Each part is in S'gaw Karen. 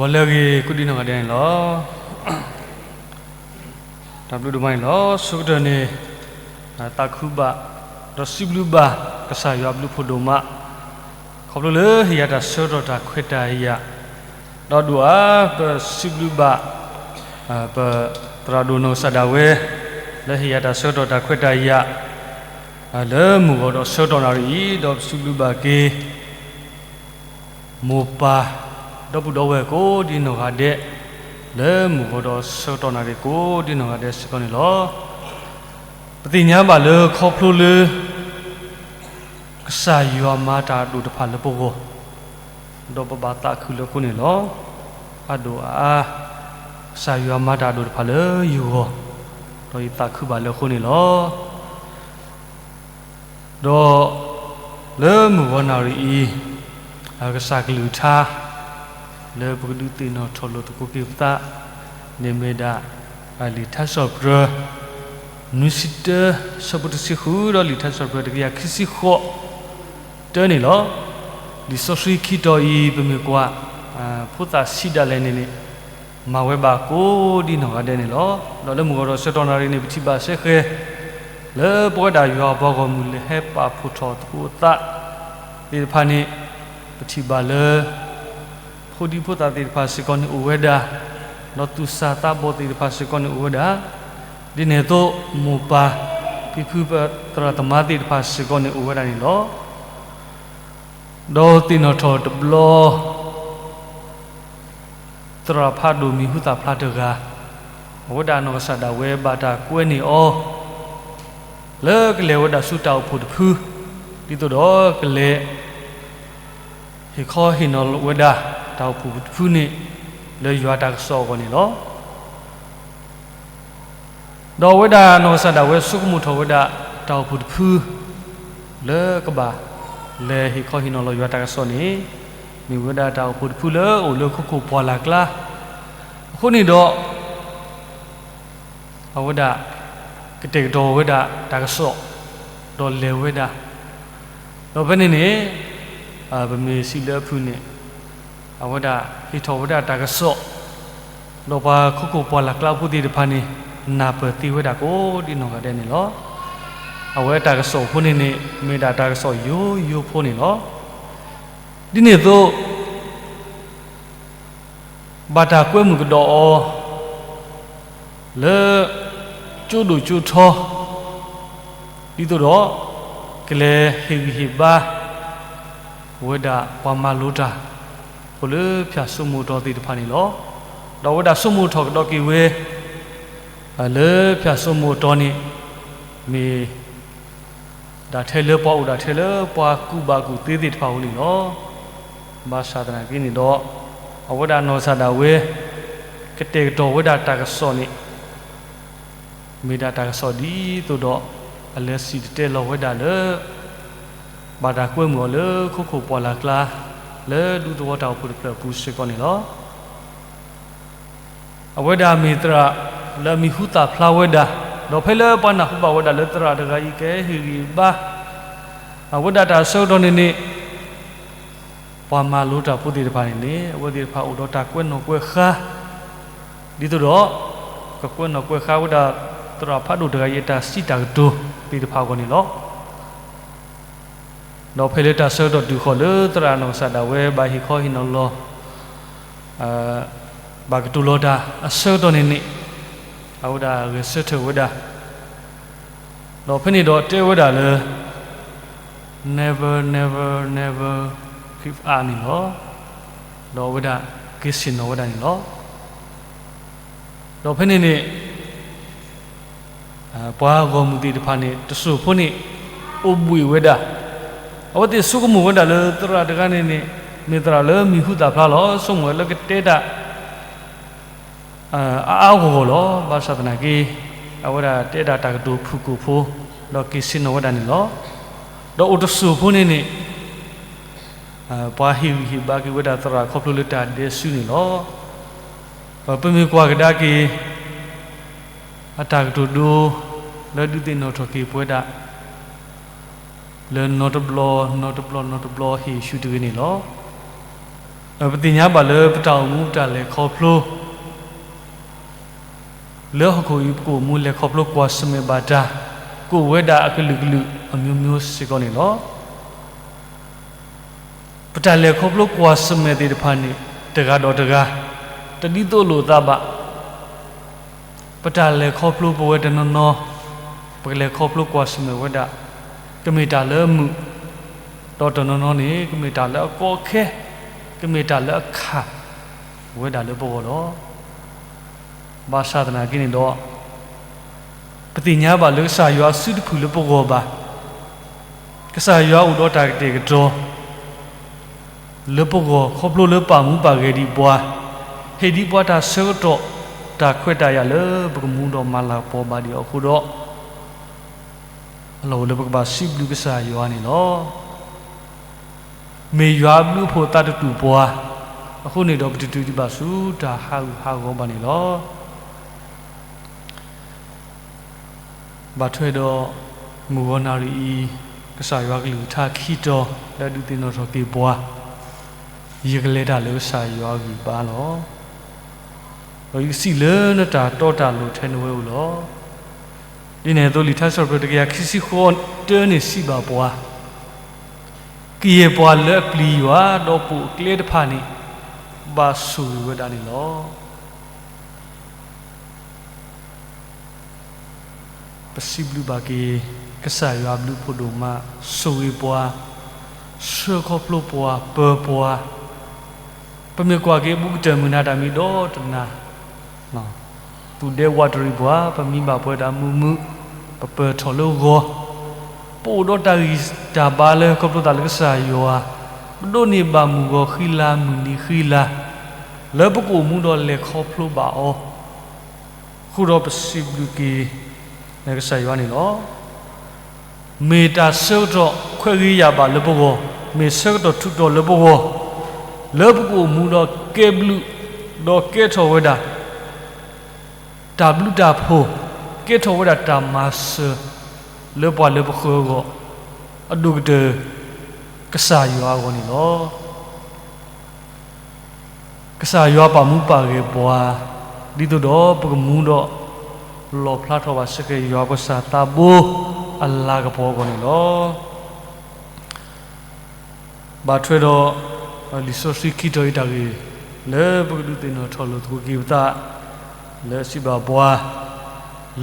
ဂီၤလၢအဂ့ၤ ကိးဒံနီၢ်ဂၤဒဲးန့ၣ်လီၤ. တၢ်ဘျုးဒိၣ်မးန့ၣ်လီၤ. ဆိကတၢၢ်န့ၣ် သးခုဘၣ် ဒီးစံးဘျုးဘၣ် ကစၢ်ယွၤဘျုးဖှိၣ်ဒိၣ်မး ခီဖျိလၢဟ့ၣ်ယၤတၢ်ဆၢကတီၢ်တၢ်ခွဲးတၢ်ယာ်, ဒီးဒိၣ်အါ ပစံးဘျုးဘၣ် ပသရၣ်ဒိၣ်နီၢ်ကစၢ်ဒၣ်ဝဲ လၢဟ့ၣ်ယၤတၢ်ဆၢကတီၢ်တၢ်ခွဲးတၢ်ယာ် လၢမုၢ်ဂီၤဒီးဆၢကတီၢ်နၣ်ရံၣ်အံၤ, ဒီးပစံးဘျုးဘၣ်က့ၤ မိၢ်ပၢ် ဒီပုၢ်ဒီဝဲၢ်ကိးဒံနီၢ်ဂၤဒဲး လၢမုၢ်ဂီၤဒီးဆၢကတီၢ်နၣ်ရံၣ်ကိးဒံနီၢ်ဂၤဒဲးစ့ၢ်ကီးန့ၣ်လီၤ. ပသ့ၣ်ညါဘၣ်လၢခီဖျိလၢ ကစၢ်ယွၤမၤတၢ်အဒိၣ်တဖၣ်လၢပဂီၢ်, ဒီးပဘၣ်သးခုလၢအဃိန့ၣ်လီၤ. အဒိၣ်အါအါ ကစၢ်ယွၤမၤတၢ်အဒိၣ်တဖၣ်လၢယဂီၢ်, ဒီးယသးခုဘၣ်လၢအဃိန့ၣ်လီၤ. ဒီးလၢမုၢ်ဂီၤနၣ်ရံၣ်အံၤ ကစၢ်ကလုၢ်ကထါ လၢပကဒုးသ့ၣ်နီၣ်ထီၣ်လိာ်သကိးက့ၤပသးန့ၣ်မ့ၢ်ဒၣ် လံာ်ထါစံးပတြၢၤ နွံဆံတၢ ဆၢဖိတဆံဃု ဒီးလံာ်ထါစံးပတြၢၤတကယၤခံဆံဃိး တၢန့ၣ်လီၤ. လံာ်စီဆှံခံတီၤအံၤ ပမ့ၢ်ကွၢ် ဖိသၣ်ဆံးဒၣ်လဲာ်န့ၣ်န့ၣ် မၤဝဲဘၣ်ကိးဒံနီၢ်ဂၤဒဲးန့ၣ်လီၤ. ဒီးလၢမုၢ်ဂီၤဒီးဆၢကတီၢ်နၣ်ရံၣ်န့ၣ် ပထံၣ်ဘၣ်စဲဃဲၤ လၢပဝဲဒၣ်ယွၤအပှၤဂီၢ်မုၢ်လဲၤဟဲပာ်ဖှိၣ်ထီၣ်သကိးအသးသ့ၣ်တဖၣ်န့ၣ် ပထံၣ်ဘၣ်လၢ ဖိဒံဖိသၣ်သ့ၣ်တဖၣ်စ့ၢ်ကီးန့ၣ်အိၣ်ဝဲဒၣ်, ဒီးသူၣ်စၢ်သးဘီၣ်သ့ၣ်တဖၣ်စ့ၢ်ကီးန့ၣ်အိၣ်ဝဲဒၣ်, ဒ်န့ၣ်အသိး မိၢ်ပၢ် ဖံဖုသရၣ်သမါသ့ၣ်တဖၣ်စ့ၢ်ကီးန့ၣ်အိၣ်ဝဲဒၣ်န့ၣ်လီၤ. ဒီးသ့ၣ်နီၣ်ထီၣ်တဘျီ သရၣ်ဖးဒိၣ်မံၤဟူသၣ်ဖျါတဂၤ, အဝဲဒၣ်အနီၢ်ကစၢ်ဒၣ်ဝဲဘၣ်တၢ်ကွဲန့ၢ်အီၤ လၢကလဲၤဝဲဒၣ်ဆူတၢ်အိၣ်ဖှိၣ်တဖု, ဒ်သိးဒီးကလဲၤ ဟ့ၣ်ခီဟ့ၣ်နီၤဝဲဒၣ် တၢ်အိၣ်ဖှိၣ်တဖုန့ၣ် လၢယွၤတၢ်ကစီၣ်အဂီၢ်န့ၣ်လီၤ. ဒီးအဝဲဒၣ်နီၢ်ကစၢ်ဒၣ်ဝဲဆိကမိၣ်ထီၣ်ဝဲဒၣ် တၢ်အိၣ်ဖှိၣ်တဖု လၢကဘၣ်လဲၤဟ့ၣ်ခီဟ့ၣ်နီၤလီၤယွၤတၢ်ကစီၣ်န့ၣ် မ့ၢ်ဝဲဒၣ်တၢ်အိၣ်ဖှိၣ်တဖုလၢအိၣ်လၢခိခိၣ်ပှၢ်လၢ်ကျါ, အဃိန့ၣ်ဒီး အဝဲဒၣ် ကတဲာ်ကတီၤဝဲဒၣ်တၢ်ကစီၣ် ဒီးလဲၤဝဲဒၣ်, ဒီးဖဲန့ၣ်န့ၣ် ပမ့ၢ်စံးလၢအဖုၣ်န့ၣ် အဝဲဒၣ်ဟ့ၣ်ထီၣ်ဝဲဒၣ်တၢ်ကစီၣ်, ဒီးပှၤခိခိၣ်ပှၢ်လၢ်ကျါဖိသ့ၣ်တဖၣ်န့ၣ် နၢ်ပၢၢ်သ့ဝဲဒၣ်ကိးဒံနီၢ်ဂၤဒဲးန့ၣ်လီၤ. အဝဲတၢ်ကစီၣ်ဖိန့ၣ်န့ၣ် မ့ၢ်ဒၣ်တၢ်ကစီၣ်ယိယိဖိန့ၣ်လီၤ. ဒ်န့ၣ်အသိး ဘၣ်တၢ်ကွဲမုာ်ကဒီးအီၤ လၢ ကၠိဒိၣ်ကၠိထီ, ဒ်သိးဒီး ကလဲၤဟ့ၣ်ဂံၢ်ဟ့ၣ်ဘါ ဝဲဒၣ်ပှၤမၤလိတၢ် အိၣ်လၢဖၠၣ်စိမိၤတီၤသ့ၣ်တဖၣ်န့ၣ်လီၤ. ဒီးအဝဲဒၣ်စိမိၤထီၣ်ကဒီးက့ၤဝဲ လၢဖၠၣ်စိမိၤတီၤန့ၣ် မ့ၢ် ဒၣ်ထဲလၢပှၤအိၣ်ဒၣ်ထဲလၢပှၤကူၣ်ဘၣ်ကူၣ်သ့သ့ၣ်တဖၣ်အအိၣ်န့ၣ်လီၤ. ဘၣ်ဆၣ်သနာ်က့န့ၣ်ဒီး အဝဲဒၣ်နီၢ်ကစၢ်ဒၣ်ဝဲ ကတဲာ်ကတီၤဝဲဒၣ်တၢ်ကစီၣ်န့ၣ် မ့ၢ်ဒၣ်တၢ်ကစီၣ်ဒ်သိးဒီး အလဲၤစံၣ်တဲၤတဲလီၤဝဲဒၣ်လၢ ဘၣ်တၢ်ကွဲမုာ်အီၤလၢခိခိၣ်ပှၢ်လၢ်ကျါ လၢဒူသဝီတၢ်အိၣ်ဖှိၣ်တဖျၢၣ်အပူၤစ့ၢ်ကီးန့ၣ်လီၤ. အဝဲဒၣ်မ့ၢ်သရၣ်လၢအမံၤဟူသၣ်ဖျါဝဲဒၣ်, ဒီးဖဲလၢပှၤနၢ်ဟူဘၣ်ဝဲဒၣ်လၢသရၣ်တဂၤအံၤကဟ့ၣ်ဂံၢ်ဘါ အဝဲဒၣ်တၢ်ဆၢကတီၢ်န့ၣ်န့ၣ် ပှၤမၤလိတၢ်ဖိသ့ၣ်တဖၣ်န့ၣ်န့ၣ် အဝဲသ့ၣ်တဖၣ်အိၣ်ဒီးတၢ်ကွဲနီၣ်ကွဲဃါ ဒ်သိးဒီး ကကွဲနီၣ်ကွဲဃါဝဲဒၣ် သရၣ်ဖးဒိၣ်တဂၤအံၤအတၢ်စံးတၢ်ကတိၤသ့ၣ်တဖၣ်အဂီၢ်န့ၣ်လီၤ. ဒီးဖဲလၢတၢ်ဆၢကတီၢ်တုၤဃီၤလၢသရၣ်နီၢ်ကစၢ်ဒၣ်ဝဲဘၣ်ဟ့ၣ်ခီဟ့ၣ်နီၤလီၤ ဘၣ်ကတိၤလီၤတၢ်အဆၢကတီၢ်န့ၣ်န့ၣ် အဝဲဒၣ်ဂဲၤဆၢထၢၣ်ဝဲဒၣ် ဒီးဖဲန့ၣ်ဒီးတဲဝဲဒၣ်လၢ never never never give up န့ၣ်လီၤ. ဒီးအဝဲဒၣ်က့ၤဆ့ၣ်နီၤဝဲဒၣ်န့ၣ်လီၤ. ဒီးဖဲန့ၣ်န့ၣ် ပှၤဂီၢ်မုၢ်သ့ၣ်တဖၣ်န့ၣ် တစိၢ်ဖိန့ၣ် အိၣ်ဘှံးဝဲဒၣ်, အဝဲသ့ၣ်ဆိကမိၣ်ဝဲဒၣ်လၢသရၣ်တဂၤန့ၣ်န့ၣ် မ့ၢ်သရၣ်လၢမံၤဟူသၣ်ဖျါလီၤ. ဆိကမိၣ်ဝဲလၢကတဲတၢ် အါအါဂီၢ်ဂီၢ်လီၤ. ဘၣ်ဆၣ်သနာ်က့ အဝဲဒၣ်တဲဒၣ်တၢ်ကတိၤဖုၣ်ကိာ်ဖိ ဒီးက့ၤဆ့ၣ်နီၤဝဲဒၣ်န့ၣ်လီၤ. ဒီးအိၣ်တစိၢ်ဖိန့ၣ်န့ၣ် ပှၤဟ့ၣ်ဂံၢ်ဟ့ၣ်ဘါက့ၤဝဲဒၣ်သရၣ်ခီဖျိလၢတၢ်ဒဲးစုန့ၣ်လီၤ. ပမ့ၢ်ကွၢ်ကဒါက့ၤ အတၢ်ကတိၤဒိ လၢဒုးသ့ၣ်နီၣ်ထီၣ်က့ၤပဝဲဒၣ် လၢနီတဘျီ နီတဘျီ နီတဘျီ ဟ့ၣ်ဆူတဂ့ၤန့ၣ်လီၤ. ပသ့ၣ်ညါဘၣ်လၢပတၢ်အိၣ်မူပတၢ်လဲၤခီဖျိ လၢဟီၣ်ခိၣ်အံၤ ပကအိၣ်မူလဲၤခီဖျိကွၢ်ဆၢၣ်မဲာ်ဘၣ်တၢ် ကအိၣ်ဝဲဒၣ်အကလုာ်ကလုာ်အမျိုးမျိုးစ့ၢ်ကီးန့ၣ်လီၤ. ပတၢ်လဲၤခီဖျိကွၢ်ဆၢၣ်မဲာ်သ့ၣ်တဖၣ်န့ၣ် တဂၤဒီးတဂၤ တဒ်သိးလိာ်သးဘၣ်. ပတၢ်လဲၤခီဖျိပဝဲတနီၤနီၤ ပကလဲၤခီဖျိကွၢ်ဆၢၣ်မဲာ်ဝဲဒၣ် ကမ့ၢ်တၢ်လၢအမုာ်, ဒီးတနီၤနီၤန့ၣ် ကမ့ၢ်တၢ်လၢအကီအခဲ, ကမ့ၢ်တၢ်လၢအခၣ်ဝဲဒၣ်လၢပဂီၢ်လီၤ. ဘၣ်ဆၣ်သနာ်က့န့ၣ်ဒီး ပသ့ၣ်ညါဘၣ်လၢကစၢ်ယွၤအစုတဖုၣ်လၢပဂီၢ်ဘၣ်. ကစၢ်ယွၤအိၣ်ဒီးတၢ်ကတဲာ်ကတီၤ လၢပဂီၢ်ခီဖျိလၢပာ်မူပာ်ဂဲၤဒံးပှၤ, ဟ့ၣ်ဒံးပှၤတၢ်ဆၢကတီၢ် တၢ်ခွဲးတၢ်ယာ်လၢပကမူဒီးမၤလၤကပီၤဘၣ်ဒံးအီၤအဃိဒီး အလီၢ်အိၣ်လၢပကဘၣ်စံးဘျုးကစၢ်ယွၤန့ၣ်လီၤ. မ့ၢ်ယွၤအဘျုးအဖှိၣ်အသးတတူာ်ပှၤ, အဃိန့ၣ်ဒီးပတတုၤဒံးဘၣ်ဆူတၢ်ဟးဂူာ်ဟးဂီၤဘၣ်န့ၣ်လီၤ. ဘၣ်ထွဲဒီး မုၢ်ဂီၤနၣ်ရံၣ်အံၤ ကစၢ်ယွၤကလုၢ်ကထါခံတီၤ လၢဒုးသ့ၣ်နီၣ်ထီၣ်က့ၤပှၤ, ယကလဲၤတၢ်လၢကစၢ်ယွၤအဂံၢ်အဘါလီၤ. ဒီးယကစံးလၢနတၢ်တီတၢ်လိၤထဲနဝဲအိၣ်လီၤ. ဒ်န့ၣ်အသိး လံာ်ထါစံးထီၣ်ပတြၢၤတကယၤခံဆံဃိးတၢန့ၣ်စံးဘၣ်ပှၤ, ကယဲၢ်ပှၤလၢအပျံၤယွၤ ဒီးပိာ်အကျဲတဖၣ်န့ၣ် ဘၣ်ဆိၣ်ဂ့ၤဝဲဒၣ်န့ၣ်လီၤ. ပစံးဘျုးဘၣ်က့ၤ ကစၢ်ယွၤအဘျုးအဖှိၣ်ဒိၣ်မး, ဆိၣ်ဂ့ၤပှၤ, ဆှၢခီဖျိပှၤ, ပၢၤပှၤ, ပမ့ၢ်ကွၢ်က့ၤဘူးကတၢၢ်မုၢ်နၤတၢ်မံၤဒီတနၤ, သူၣ်ဒဲဝးတရံးပှၤ, ပမံဘၣ်ပှဲၤတၢ်မုာ်မုာ်, ပပၢၢ်ထီၣ်လၢဂီၤ, ပအိၣ်ဒီးတၢ်ဂံၢ်တၢ်ဘါလၢခီဖျိသးလၢကစၢ်ယွၤ, ပဒိးန့ၢ်ဘၣ်မုၢ်ဂီၤဃံလၤမုၢ်နံၤဃံလၤ, လၢပကအိၣ်မူဒီးလဲၤခီဖျိဘၣ်အီၤ, အဃိဒီးပစံးဘျုးက့ၤ ကစၢ်ယွၤန့ၣ်လီၤ. မ့ၢ်တၢ်ဆၢကတီၢ်ခွဲးဂ့ၤယာ်ဘၣ်လၢပဂီၢ်, မ့ၢ်ဆၢကတီၢ်ထူးတီၤလၢပဂီၢ်, လၢပကအိၣ်မူဒီးကဲဘျုး, ဒီးကဲထီၣ်ဝဲဒၣ် တၢ်ဘျုးတၢ်ဖှိၣ်, ကဲထီၣ်ဝဲဒၣ်တၢ်မၤစၢၤ လၢပှၤလၢပဃၢၤအဂီၢ်, အဒိၣ်ကတၢၢ် ကစၢ်ယွၤအဂီၢ်န့ၣ်လီၤ. ကစၢ်ယွၤပာ်မူပာ်ဂဲၤပှၤ, ဒ်သိးဒီးပကမူဒီး လီၣ်ဖျါထီၣ်ဘၣ်စ့ၢ်ကီး ယွၤပကစၢ်သးဘိ အလၤကပီၤအဂီၢ်န့ၣ်လီၤ. ဘၣ်ထွဲဒီး လံာ်စီဆှံခံတီၤအံၤတၢ်ဂ့ၢ် လၢပကဒုးသ့ၣ်နီၣ်ထီၣ်လိာ်သကိးက့ၤပသး လၢစံးဘၣ်ပှၤ,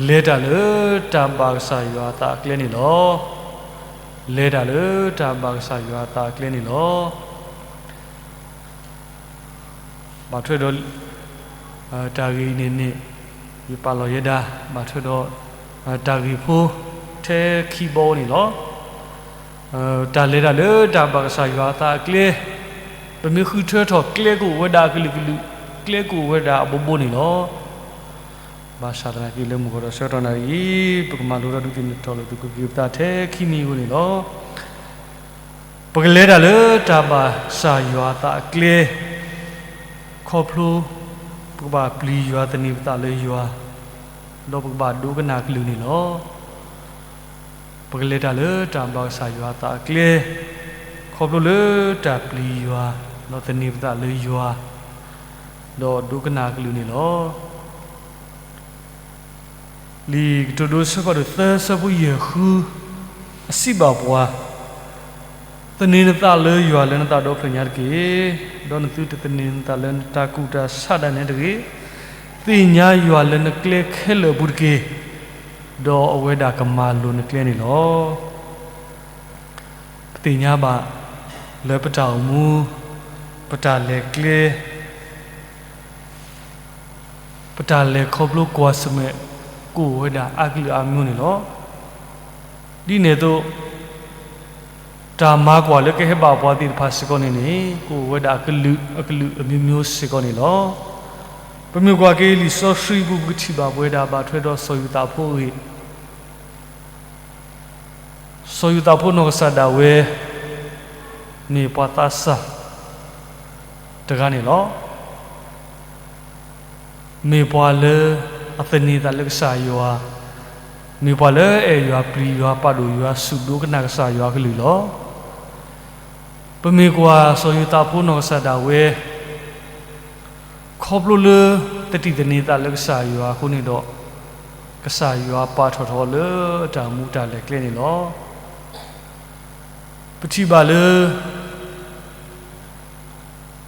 လဲၤတၢ်လၢတၢ်ဘၣ်ကစၢ်ယွၤအသးအကျဲန့ၣ်လီၤ. လဲၤတၢ်လၢတၢ်ဘၣ်ကစၢ်ယွၤအသးအကျဲန့ၣ်လီၤ. ဘၣ်ထွဲဒီး တၢ်ဂ့ၢ်အံၤန့ၣ်န့ၣ် ယပာ်လီၤယဲဒၣ် ဘၣ်ထွဲဒီး တၢ်ဂ့ၢ်ဖိ ထဲခံဘီန့ၣ်လီၤ. တၢ်လဲၤတၢ်လၢတၢ်ဘၣ်ကစၢ်ယွၤအသးအကျဲ, ပမ့ၢ်ဃုထၢထီၣ်ကျဲကအိၣ်ဝဲဒၣ်အကလုာ်ကလုာ်, ကျဲကအိၣ်ဝဲဒၣ်အဘိဘိန့ၣ်လီၤ. ဘၣ်ဆၣ်သနာ်က့လၢမုၢ်ဂီၤဒီးဆၢကတီၢ်နၣ်ရံၣ်အံၤ ပကမၤလိဒီးဒုးသ့ၣ်နီၣ်ထီၣ်လိာ်သကိးက့ၤပသးထဲခံမံၤအဂီၢ်န့ၣ်လီၤ. ပကလဲၤတၢ်လၢတၢ်ဘၣ်ကစၢ်ယွၤအသးအကျဲ ခီဖျိ ပကဘၣ်ပျံၤယွၤသန့ၤပသးလၢယွၤ, ဒီးပကဘၣ်ဒိကနၣ်အကလုၢ်န့ၣ်လီၤ. ပကလဲၤတၢ်လၢတၢ်ဘၣ်ကစၢ်ယွၤအသးအကျဲ ခီဖျိလၢတၢ်ပျံၤယွၤ ဒီးသန့ၤပသးလၢယွၤ ဒီးဒိကနၣ်အကလုၢ်န့ၣ်လီၤ. လံာ်ကတိၤဒိအဆၢဖးဒိၣ်သၢဆၢဖိယဲၢ်ဃု အစံးဘၣ်ပှၤ, သန့ၤနသးလၢယွၤလၢနသးဒီဖျၢၣ်ညါတက့ၢ်. ဒီးနသုတသန့ၤနသးလၢနတၢ်ကူၣ်တၢ်ဆးဒၣ်နဲတဂ့ၤ. သ့ၣ်ညါယွၤလၢနကျဲခဲလၢာ်အပူၤတက့ၢ်, ဒီးအဝဲဒၣ်ကမၤလိၤနကျဲန့ၣ်လီၤ. ပသ့ၣ်ညါဘၣ်လၢပတၢ်အိၣ်မူ, ပတၢ်လဲၤကျဲ, ပတၢ်လဲၤခီဖျိကွၢ်ဆၢၣ်မဲာ် ကအိၣ်ဝဲဒၣ်အကလုာ်အမျိုးန့ၣ်လီၤ. ဒ်န့ၣ်အသိး တၢ်မၤကွၢ်လၢကဟဲဘၣ်ပှၤသ့ၣ်တဖၣ်စ့ၢ်ကီးန့ၣ်န့ၣ် ကအိၣ်ဝဲဒၣ်အကလုာ်အကလုာ်အမျိုးမျိုးစ့ၢ်ကီးန့ၣ်လီၤ. ပမ့ၢ်ကွၢ်က့ၤလံာ်စီဆှံပူၤ ပကထံၣ်ဘၣ်ပဝဲဒၣ်ဘၣ်ထွဲဒီးစီၤယိၤသးဖိအဂ့ၢ် စီၤယိၤသးဖိနီၢ်ကစၢ်ဒၣ်ဝဲ မ့ၢ်ပှၤသးစၢ်တဂၤန့ၣ်လီၤ. မ့ၢ်ပှၤလၢအသန့ၤသးလၢကစၢ်ယွၤ, မ့ၢ်ပှၤလၢအအဲၣ်ယွၤပျံၤယွၤပာ်ဒိၣ်ယွၤစူၢ်ဒိကနၣ်ကစၢ်ယွၤအကလုၢ်လီၤ. ပမ့ၢ်ကွၢ်စီၤယိၤသးဖိနီၢ်ကစၢ်ဒၣ်ဝဲ ခီဖျိလၢသတံၢ်သန့ၤသးလၢကစၢ်ယွၤအဃိန့ၣ်ဒီး, ကစၢ်ယွၤပာ်ထီၣ်ထီလၢအတၢ်အိၣ်မူတၢ်လဲၤကျဲန့ၣ်လီၤ. ပထံၣ်ဘၣ်လၢ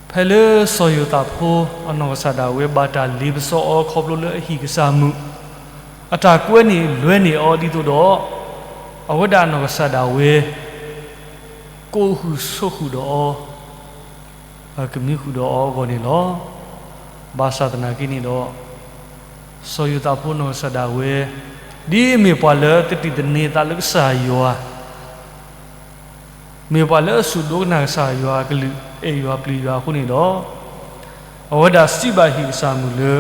ဖဲလၢစီၤယိၤသးဖိအနီၢ်ကစၢ်ဒၣ်ဝဲဘၣ်တၢ်လ့ပစီအီၤခီဖျိလၢအဟံၣ်ကစၢ်မုၣ်, အတၢ်ကွဲန့ၢ်လွဲန့ၢ်အီၤဒ်သိးဒီး, အဝဲဒၣ်အနီၢ်ကစၢ်ဒၣ်ဝဲ ကိးဃုာ်ဆိးဃုာ်ဒီးအီၤ, ကမံဃုာ်ဒီးအီၤအဂီၢ်န့ၣ်လီၤ. ဘၣ်ဆၣ်သနာ်က့န့ၣ်ဒီး, စီၤယိၤသးဖိနီၢ်ကစၢ်ဒၣ်ဝဲ, ဒ်အမ့ၢ်ပှၤလၢသတံၢ်သန့ၤသးလၢကစၢ်ယွၤ, မ့ၢ်ပှၤလၢအစူၢ်ဒိကနၣ်ကစၢ်ယွၤအကလုၢ်, အဲၣ်ယွၤပျံၤယွၤအဃိန့ၣ်ဒီး, အဝဲဒၣ်စံးဘၣ်ဟံၣ်ကစၢ်မုၣ်လၢ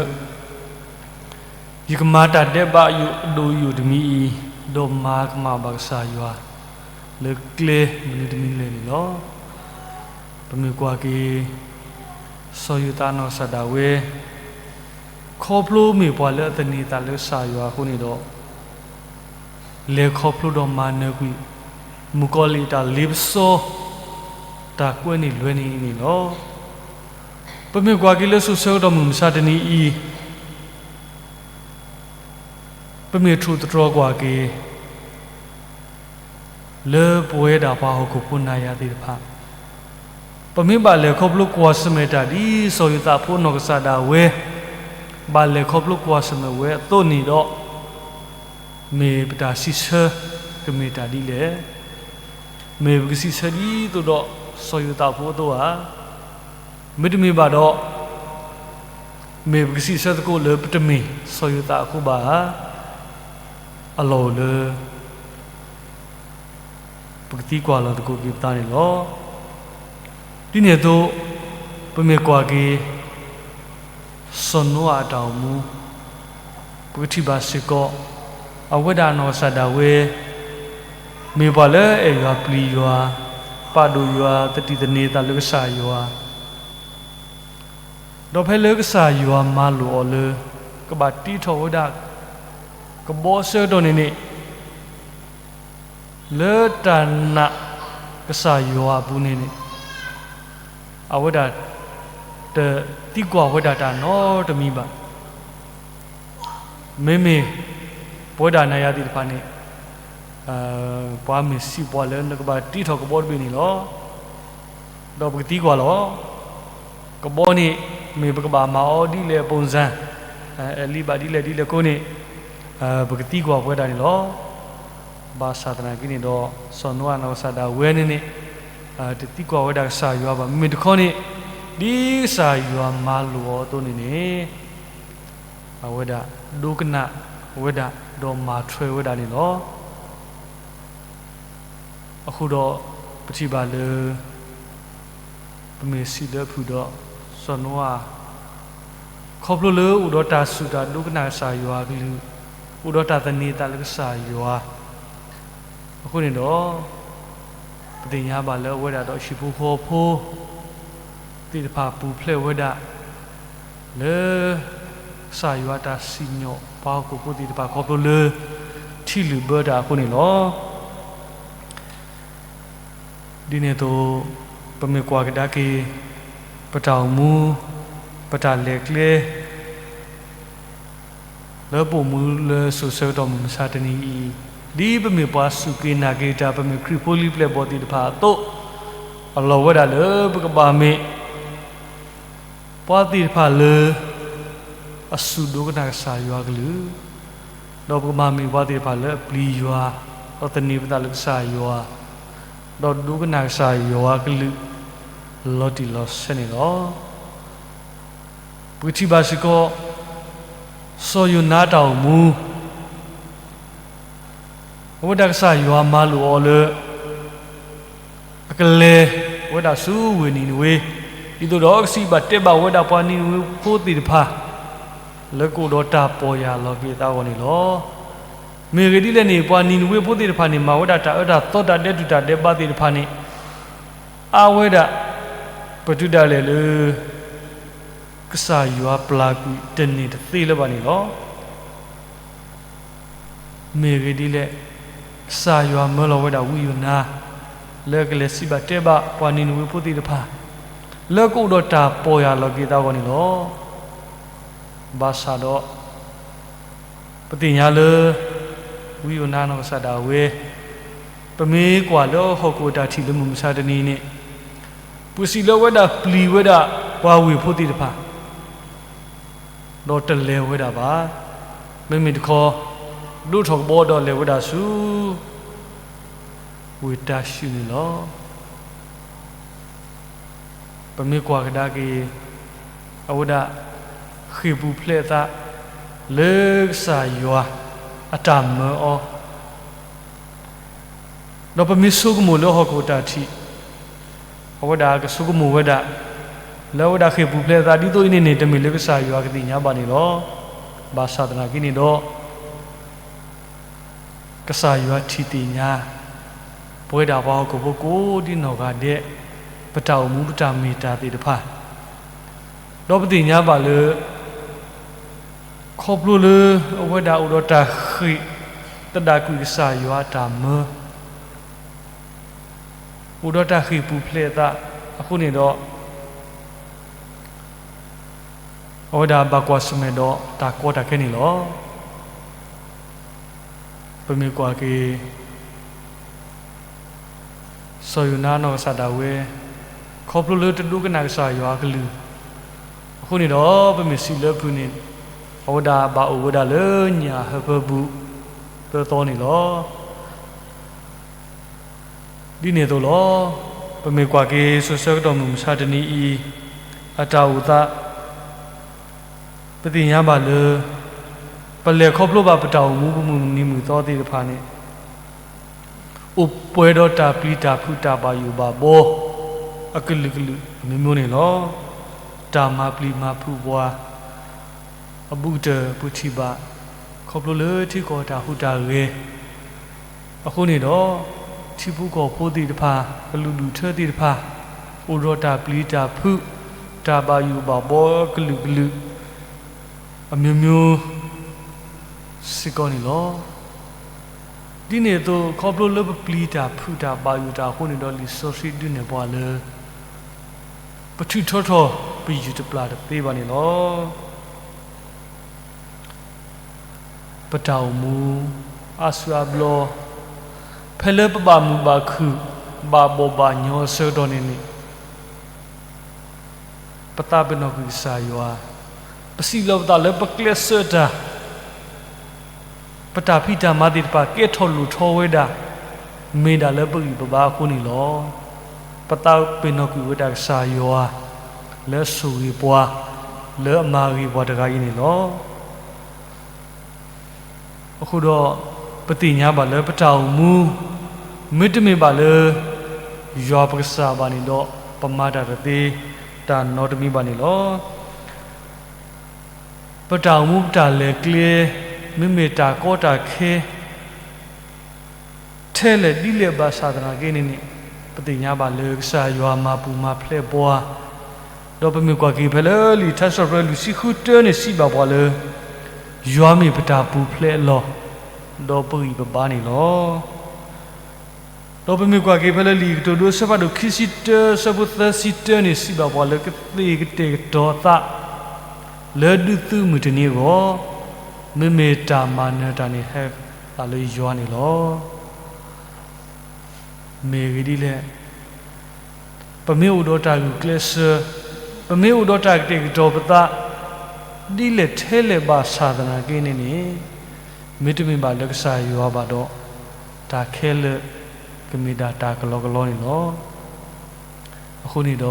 ယကမၤတၢ်ဒဲးဘးယအိၣ်ဒိၣ်ယိာ်တမံၤအံၤ, ဒီးမၤကမၣ်ဘၣ်ကစၢ်ယွၤ လၢကျဲမနုၤတမံၤလဲၣ်န့ၣ်လီၤ. ပမ့ၢ်ကွၢ်က့ၤ စီၤယိၤသးနီၢ်ကစၢ်ဒၣ်ဝဲ, ခီဖျိမ့ၢ်ပှၤလၢအသန့ၤသးလၢကစၢ်ယွၤအဃိန့ၣ်ဒီး, လဲၤခီဖျိဒီးမၤနၢၤကွံာ် မုၣ်ကီၤလံၢ်အတၢ်လ့ပစီ, တၢ်ကွဲန့ၢ်လွဲန့ၢ်အံၤန့ၣ်လီၤ. ပမ့ၢ်ကွၢ်က့ၤလၢစိၤဆၢကတီၢ်မုၢ်မဆါတနံၤအံၤ, ပမ့ၢ်ထိၣ်သတြီၤကွၢ်က့ၤ လၢပဝဲဒၣ်ပှၤဟီၣ်ခိၣ်ဖိနၤယၤသ့ၣ်တဖၣ်, ပမ့ၢ်ဘၣ်လဲၤခီဖျိကွၢ်ဆၢၣ်မဲာ်တၢ်ဒ်စီၤယိၤသးဖိနီၢ်ကစၢ်ဒၣ်ဝဲ ဘၣ်လဲၤခီဖျိကွၢ်ဆၢၣ်မဲာ်ဝဲအသိးန့ၣ်ဒီး, မ့ၢ်ပတၢ်စံးဆၢကမ့ၢ်တၢ်ဒ်လဲၣ်. မ့ၢ်ပကစံးဆၢဒ်သိးဒီးစီၤယိၤသးဖိအသိးဧါ. မ့တမ့ၢ်ဘၣ်ဒီး, မ့ၢ်ပကစံးဆၢသကိးလၢပတမ့ၢ်စီၤယိၤသးအဃိဘၣ်ဧါ. အလီၢ်အိၣ်လၢ ပကသံကွၢ်လီၤသကိးက့ၤပသးန့ၣ်လီၤ. ဒ်န့ၣ်အသိး, ပမ့ၢ်ကွၢ်က့ၤ စီၤနိအၤအတၢ်အိၣ်မူ, ပကထံၣ်ဘၣ်စ့ၢ်ကီး အဝဲဒၣ်အနီၢ်ကစၢ်ဒၣ်ဝဲ မ့ၢ်ပှၤလၢအအဲၣ်ယွၤပျံၤယွၤ, ပာ်ဒိၣ်ယွၤ, သတံၢ်သန့ၤသးလၢကစၢ်ယွၤ, ဒီးဖဲလၢကစၢ်ယွၤမၤလိာ်အီၤလၢ ကဘၣ်တ့ထီၣ်ဝဲဒၣ် ကဘီအဆၢကတီၢ်န့ၣ်န့ၣ် လၢတၢ်နာ်ကစၢ်ယွၤအပူၤန့ၣ်န့ၣ် အဝဲဒၣ်တသံကွၢ်ဝဲဒၣ်တၢ်နီတမံၤဘၣ်. မ့မ့ၢ်ပဝဲဒၣ်နၤယၤသ့ၣ်တဖၣ်န့ၣ် ပှၤမ့ၢ်စံးပှၤလၢနကဘၣ်တ့ထီၣ်ကဘီတဘ့ၣ်န့ၣ်လီၤ. ဒီးပကသံကွၢ်လီၤ. ကဘီန့ၣ် မ့ၢ်ပကဘၣ်မၤအီၤဒ်လဲၣ်အပူၤစၢ်, အဲၣ်လံဘၣ်ဒ်လဲၣ်ဒ်လဲၣ်အဃိန့ၣ် ပကသံကွၢ်ပဝဲဒၣ်န့ၣ်လီၤ. ဘၣ်ဆၣ်သနာ်က့န့ၣ်ဒီး စီၤနိအၤနီၢ်ကစၢ်ဒၣ်ဝဲန့ၣ်န့ၣ် တသံကွၢ်ဝဲဒၣ်ကစၢ်ယွၤဘၣ်. မ့မ့ၢ်တခီန့ၣ် ဒ်ကစၢ်ယွၤမၤလိာ်အီၤအသိးန့ၣ်န့ၣ် အဝဲဒၣ်ဒိကနၣ်ဝဲဒၣ် ဒီးမၤထွဲဝဲဒၣ်န့ၣ်လီၤ. အဃိဒီး ပထံၣ်ဘၣ်လၢ ပမ့ၢ်စံးလၢအဖုၣ်ဒီး စီၤနိအၤ ခီဖျိလၢအိၣ်ဒီးတၢ်စူၢ်တၢ်ဒိကနၣ်ကစၢ်ယွၤအကလုၢ်, အိၣ်ဒီးတၢ်သန့ၤသးလၢကစၢ်ယွၤအဃိန့ၣ်ဒီး ပသ့ၣ်ညါဘၣ်လၢအဝဲဒၣ်ဒီးဟံၣ်ဖိဃီဖိသ့ၣ်တဖၣ်ပူၤဖျဲးဝဲဒၣ် လၢကစၢ်ယွၤအတၢ်စံၣ်ညီၣ်ပှၤဟီၣ်ခိၣ်ဖိသ့ၣ်တဖၣ်ခီဖျိလၢ ထံလုၣ်ဘၢတၢ်အဃိန့ၣ်လီၤ. ဒ်န့ၣ်အသိး ပမ့ၢ်ကွၢ်ကဒါက့ၤ ပတၢ်အိၣ်မူ ပတၢ်လဲၤကျဲ လၢပအိၣ်မူလၢစိၤဆၢကတီၢ်မုၢ်မဆါတနံၤအံၤ, ဒ်ပမ့ၢ်ပှၤစူၢ်က့ၤနာ်က့ၤတၢ် ပမ့ၢ်ခရံာ်ဖိလံၤပျဲၢ်ဘီၣ်သ့ၣ်တဖၣ်အသိး, အလီၢ်ဝဲဒၣ်လၢပကဘၣ်မ့ၢ် ပှၤသ့ၣ်တဖၣ်လၢ အစူၢ်ဒိကနၣ်ကစၢ်ယွၤအကလုၢ်, ဒီးပကဘၣ်မ့ၢ်ပှၤသ့ၣ်တဖၣ်လၢအပျံၤယွၤ, ဒီးသန့ၤပသးလၢကစၢ်ယွၤ, ဒီးဒိကနၣ်ကစၢ်ယွၤအကလုၢ် လီၤတံၢ်လီၤဆဲးန့ၣ်လီၤ. ပကထံၣ်ဘၣ်စ့ၢ်ကီး စီၤယိၤနါတၢ်အိၣ်မူ အဝဲဒၣ်ကစၢ်ယွၤမၤလိာ်အီၤလၢ အကလဲၤဝဲဒၣ်ဆူဝ့ၢ်နံၤနဝ့, ဒ်သိးဒီးကစံးဘၣ်တဲဘၣ်ဝဲဒၣ် ပှၤနံၤနဝ့ဖိသ့ၣ်တဖၣ် လၢကအိၣ်ဒီးတၢ်ပီၢ်ယၢ်လီၤက့ၤအသးအဂီၢ်န့ၣ်လီၤ. မ့ၢ်ဂ့ၢ်ဒ်လဲၣ်န့ၣ် ပှၤနံၤနဝ့ဖိသ့ၣ်တဖၣ်န့ၣ် မၤဝဲဒၣ်တၢ်အၢတၢ်သီ တၢ်ဒဲးတူၢ်တၢ်ဒဲးဘးသ့ၣ်တဖၣ်န့ၣ် အါဝဲဒၣ် ပတုၤဒၣ်လဲာ်လၢ ကစၢ်ယွၤပျၢ်ကွံာ်တန့ၢ်တသ့လၢၤဘၣ်န့ၣ်လီၤ. မ့ၢ်ဂ့ၢ်ဒ်လဲၣ်, ကစၢ်ယွၤမၢလီၤဝဲဒၣ်ဝံယိၤနါ လၢကလဲၤစံးဘၣ်တဲဘၣ်ပှၤနံၤနဝ့ဖိသ့ၣ်တဖၣ် လၢကအိၣ်ဒီးတၢ်ပီၢ်ယၢ်လီၤက့ၤအသးအဂီၢ်န့ၣ်လီၤ. ဘၣ်ဆၣ်ဒီး ပသ့ၣ်ညါလၢ ဝံယိၤနါနီၢ်ကစၢ်ဒၣ်ဝဲ ပမ့ၢ်ကွၢ်လၢဟီၣ်ခိၣ်အတၢ်ထံၣ်လၢမုၢ်မဆါတနံၤန့ၣ်, ပှၤစံးလၢအဝဲဒၣ်ပျံၤဝဲဒၣ်ပှၤဝ့ၢ်ဖိသ့ၣ်တဖၣ် ဒီးတလဲၤဝဲဒၣ်ဘၣ်. မ့မ့ၢ်တခီ ဒိးထီၣ်ကဘီဒီးလဲၤဝဲဒၣ်ဆူ ဝ့ၢ်တၤၡုၣ်န့ၣ်လီၤ. ပမ့ၢ်ကွၢ်ကဒါက့ၤ အဝဲဒၣ် ဃ့ၢ်ပူၤဖျဲးအသး လၢကစၢ်ယွၤအတၢ်မၢအီၤ, ဒီးပမ့ၢ်ဆိကမိၣ်လၢဟီၣ်ခိၣ်အတၢ်ထံၣ် အဝဲဒၣ်ကဆိကမိၣ်ဝဲဒၣ် လၢအဝဲဒၣ်ဃ့ၢ်ပူၤဖျဲးအသးဒ်သိးအံၤန့ၣ်န့ၣ် တမ့ၢ်လၢကစၢ်ယွၤကသ့ၣ်ညါဘၣ်န့ၣ်လီၤ. ဘၣ်ဆၣ်သနာ်က့န့ၣ်ဒီး ကစၢ်ယွၤထံၣ်သ့ၣ်ညါ ပဝဲဒၣ်ပှၤဟီၣ်ခိၣ်ဖိကိးဒ်နီၢ်ဂၤဒဲး ပတၢ်အိၣ်မူပတၢ်မ့ၢ်တၢ်သ့ၣ်တဖၣ်, ဒီးပသ့ၣ်ညါဘၣ်လၢ ခီဖျိလၢအဝဲဒၣ်အိၣ်ဒီးတၢ်ဃ့ၢ်သဒၣ်ကွံာ်ကစၢ်ယွၤအတၢ်မၢ အိၣ်ဒီးတၢ်ဃ့ၢ်ပူၤဖျဲးအသးအဃိန့ၣ်ဒီး အဝဲဒၣ်ဘၣ်ကွၢ်ဆၢၣ်မဲာ်ဒီးတၢ်ကီတၢ်ခဲန့ၣ်လီၤ. ပမ့ၢ်ကွၢ်က့ၤ စီၤယိၤနါနီၢ်ကစၢ်ဒၣ်ဝဲ ခီဖျိလၢတဒိကနၣ်ကစၢ်ယွၤအကလုၢ်အဃိန့ၣ်ဒီး ပမ့ၢ်စံးလၢဖုၣ်န့ၣ် အဝဲဒၣ်ဘၣ်အိၣ်ဝဲဒၣ်လၢညၣ်ဟၢဖၢပူၤ သၢသီန့ၣ်လီၤ. ဒ်န့ၣ်အသိးလီၤ. ပမ့ၢ်ကွၢ်က့ၤစိၤဆၢကတီၢ်မုၢ်မဆါတနံၤအံၤ အတၢ်အိၣ်သး ပသ့ၣ်ညါဘၣ်လၢ ပလဲၤခီဖျိဘၣ်ပတၢ်အိၣ်မူပမုၢ်နံၤမုၢ်သီသ့ၣ်တဖၣ်န့ၣ် အိၣ်ပှဲၤဒီးတၢ်ပျံၤတၢ်ဖုးတၢ်ဘၣ်ယိၣ်ဘၣ်ဘီ အကလုာ်ကလုာ်အမျိုးမျိုးန့ၣ်လီၤ. တၢ်မၤပျံၤမၤဖုးပှၤ အဘူးကတၢၢ်ပထံၣ်ဘၣ် ခီဖျိလၢထံကီၢ်တၢ်ဟူးတၢ်ဂဲၤ အဃိန့ၣ်ဒီး ထံဖိကီၢ်ဖိသ့ၣ်တဖၣ် ကလုာ်ဒူၣ်ထၢသ့ၣ်တဖၣ် အိၣ်ဒီးတၢ်ပျံၤတၢ်ဖုး တၢ်ဘၣ်ယိၣ်ဘၣ်ဘီကလုာ်ကလုာ် အမျိုးမျိုး စ့ၢ်ကီးန့ၣ်လီၤ. ဒ်န့ၣ်အသိး ခီဖျိလၢပပျံၤတၢ်ဖုးတၢ်ဘၣ်ယိၣ်တၢ်အဃိန့ၣ်ဒီး လံာ်စီဆှံဒုးနဲၣ်ပှၤလၢ ပထုးထီထီၣ်ပယုၢ်တပျၢ်တသ့ဘၣ်န့ၣ်လီၤ. ပတၢ်အိၣ်မူ အါစုအါဘျီ ဖဲလၢပဘၣ်မုာ်ဘၣ်ခုၣ် ဘၣ်ဘီၣ်ဘၣ်ညီအဆၢကတီၢ်န့ၣ်န့ၣ် ပသးပ့ၤနီၣ်ကွံာ်ကစၢ်ယွၤ, ပစံးလီၤပသးလၢပကျဲးစၢးတၢ် ပတၢ်ဖံးတၢ်မၤသ့ၣ်တဖၣ် ကဲထီၣ်လိၣ်ထီဝဲဒၣ် မ့ၢ်ဒၣ်လၢပဂံၢ်ပဘါအဃိန့ၣ်လီၤ. ပသးပ့ၤနီၣ်ကွံာ်ဝဲဒၣ်ကစၢ်ယွၤ လၢအဆိၣ်ဂ့ၤပှၤ လၢအမၤဂ့ၤပှၤတဂၤအံၤန့ၣ်လီၤ. အဃိဒီး ပသ့ၣ်ညါဘၣ်လၢပတၢ်အိၣ်မူ မ့တမ့ၢ်ဘၣ်လၢ ယွၤပကစၢ်ဘၣ်န့ၣ်ဒီး ပမၤတၢ်တသ့ တၢ်နီတမံၤဘၣ်န့ၣ်လီၤ. ပတၢ်အိၣ်မူပတၢ်လဲၤကျဲ မ့မ့ၢ်တၢ်ကီတၢ်ခဲ ထဲလဲၣ်ဒ်လဲၣ်ဘၣ်ဆၣ်သနာ်က့န့ၣ်န့ၣ် ပသ့ၣ်ညါဘၣ်လၢကစၢ်ယွၤမၤပူၤမၤဖျဲးပှၤ, ဒီးပမ့ၢ်ကွၢ်က့ၤဖဲလၢလံာ်ထါစံးပတြၢၤလွံၢ်ဆံဃုတၢန့ၣ်စံးဘၣ်ပှၤလၢ ယွၤမ့ၢ်ပတၢ်ပူၤဖျဲးအလီၢ် ဒီးပဂံၢ်ပဘါန့ၣ်လီၤ. ဒီးပမ့ၢ်ကွၢ်က့ၤဖဲလၢလံာ်ကတိၤဒိ အဆၢဖးဒိၣ်ခံဆံတၢ အဆၢဖိသၢဆံတၢန့ၣ် စံးဘၣ်ပှၤလၢကသ့ၣ်ကတဲာ်ကတီၤသး လၢဒုးသုးမုၢ်တနံၤအဂီၢ်, မ့မ့ၢ်တၢ်မၤနၢၤတၢ်န့ၣ် ဟဲသးလၢယွၤန့ၣ်လီၤ. မ့ၢ်ဂ့ၢ်ဒ်လဲၣ်, ပမ့ၢ်အိၣ်ဒီးတၢ်ဂုာ်ကျဲးစၢး, ပမ့ၢ်အိၣ်ဒီးတၢ်ကတဲာ်ကတီၤပသး ဒ်လဲၣ်ထဲလဲၣ်ဘၣ်ဆၣ်သနာ်က့န့ၣ်န့ၣ်, မ့တမ့ၢ်ဘၣ်လၢကစၢ်ယွၤဘၣ်ဒီး, တၢ်ခဲလၢာ်ကမ့ၢ်ဒၣ်တၢ်ကလီကလီန့ၣ်လီၤ. အဃိန့ၣ်ဒီး,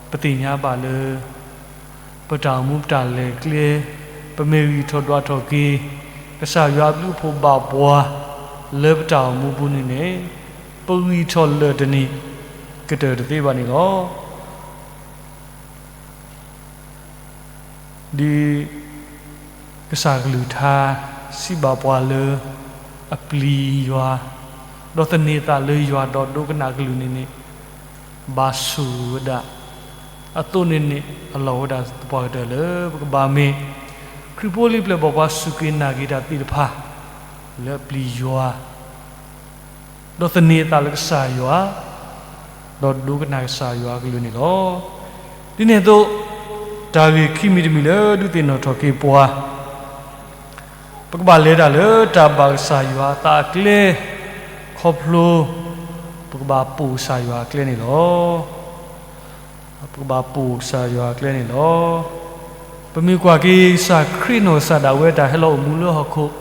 ပသ့ၣ်ညါဘၣ်လၢ ပတၢ်အိၣ်မူပတၢ်လဲၤကျဲ, ပမ့ၢ်ဂံၢ်ထီၣ်ဒွးထီၣ်က့ၤ ကစၢ်ယွၤအဘျုးအဖှိၣ်ဘၣ်ပှၤ လၢပတၢ်အိၣ်မူပူၤန့ၣ်န့ၣ်, ပဂံၢ်ထီၣ်လၢာ်တန့ၢ်ကတၢၢ်တသ့ဘၣ်န့ၣ်လီၤ. ဒ်ကစၢ်ကလုၢ်ကထါစံးဘၣ်ပှၤလၢ အပျံၤယွၤ, ဒီးသန့ၤအသးလၢယွၤဒီးဒိကနၣ်အကလုၢ်န့ၣ်န့ၣ်, ဘၣ်ဆိၣ်ဂ့ၤဝဲဒၣ်, အသိးန့ၣ်န့ၣ် အလီၢ်ဝဲဒၣ်သပှၢ်ကတၢၢ်လၢပကဘၣ်မ့ၢ် ခရံာ်ဖိလံၤပျဲၢ်ဘီၣ်ပှၤစူၢ်က့ၤနာ်က့ၤတၢ်သ့ၣ်တဖၣ် လၢအပျံၤယွၤ ဒီးသန့ၤအသးလၢကစၢ်ယွၤ, ဒီးဒိကနၣ်ကစၢ်ယွၤအကလုၢ်န့ၣ်လီၤ. ဒ်န့ၣ်အသိး, တၢ်ဂ့ၢ်ခံမံၤတမံၤလၢဒုးသ့ၣ်နီၣ်ထီၣ်က့ၤပှၤ, ပကဘၣ်လဲၤတၢ်လၢတၢ်ဘၣ်ကစၢ်ယွၤအသးအကျဲ, ခီဖျိ ပကဘၣ်ပိာ်ကစၢ်ယွၤအကျဲန့ၣ်လီၤ. ပကဘၣ်ပိာ်ကစၢ်ယွၤအကျဲန့ၣ်လီၤ. ပမ့ၢ်ကွၢ်က့ၤကစၢ်ခရံာ်နီၢ်ကစၢ်ဒၣ်ဝဲတၢ်ဟဲလီၤအိၣ်မူလၢဟီၣ်ခိၣ်